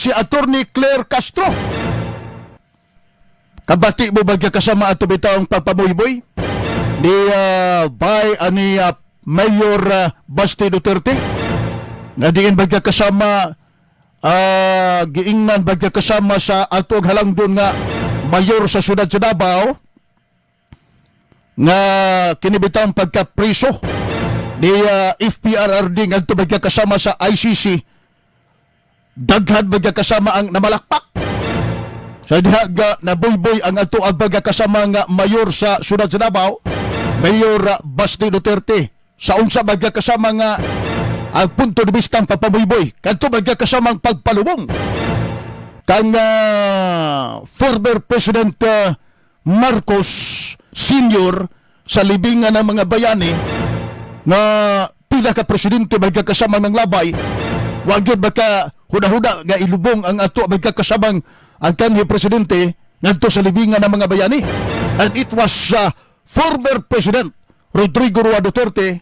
Si Attorney Claire Castro. Kabati mo ba kasama ato bitawng pagpabuyboy ni by ani Mayor Basti Duterte nga diin ba kasama giingnan ba kasama sa atong halangdon nga mayor sa syudad sa Davao nga kini bitawng pagkapriso ni FPRRD ngadto ba kasama sa ICC, daghan ba kasama ang namalakpak sa diha ga nabuyboy ang ato ang baga kasama nga mayor sa syudad sa Davao, Mayor Basti Duterte, sa unsa baga kasama nga ang punto de vista ang pagpabuyboy kadto baga kasama ang pagpalubong kang former President Marcos Sr. sa libingan ng mga bayani nga pila ka presidente baga kasama ng labay. Wa gyud baka huda-huda nga ilubong ang ato baga kasamang ang kanhi presidente ngadto sa libingan ng mga bayani. And it was former President Rodrigo Roa Duterte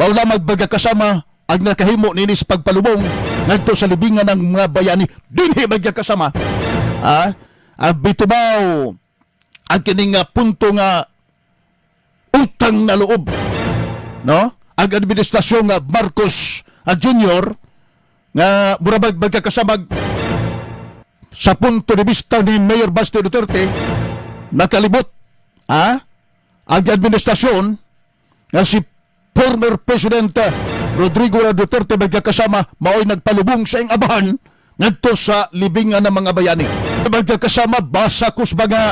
mao lamang baga kasama ang nakahimo nini sa pagpalubong ngadto sa libingan ng mga bayani dinhi baga kasama, ang bitubaw ang kining nga punto nga utang na loob, no, ang administrasyon nga Marcos Jr. nga murabag magkakasamag sa punto de vista ni Mayor Basti Duterte, nakalibot ang administrasyon nga si former President Rodrigo Duterte magkakasama maoy nagpalubong sa iyang abahan ngadto sa libingan ng mga bayani. Magkakasama basa ko sa mga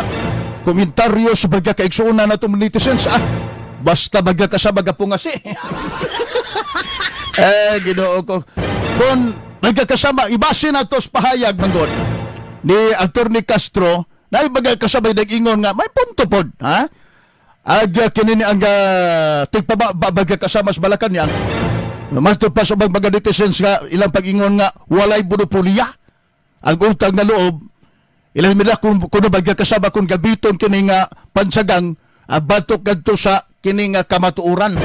komentaryo sa mga kaigsuonan natong netizens, basta magkakasama gapungasi. Eh, Ginoo ko. Kung magkakasama, ibase na to sa pahayag manggod ni Attorney Castro, na bagay kasabay nag-ingon nga may punto pod, ha? Ag kini ni ang tigpaba ba bagay kasama sa Malacanang. Matod pa sa mga netizens nga ilang pag-ingon nga walay monopoliya ang utang na loob ilang nila kung kuno bagay kasama kung gabiton kini nga pansagang batok kadto sa kini nga kamatuoran.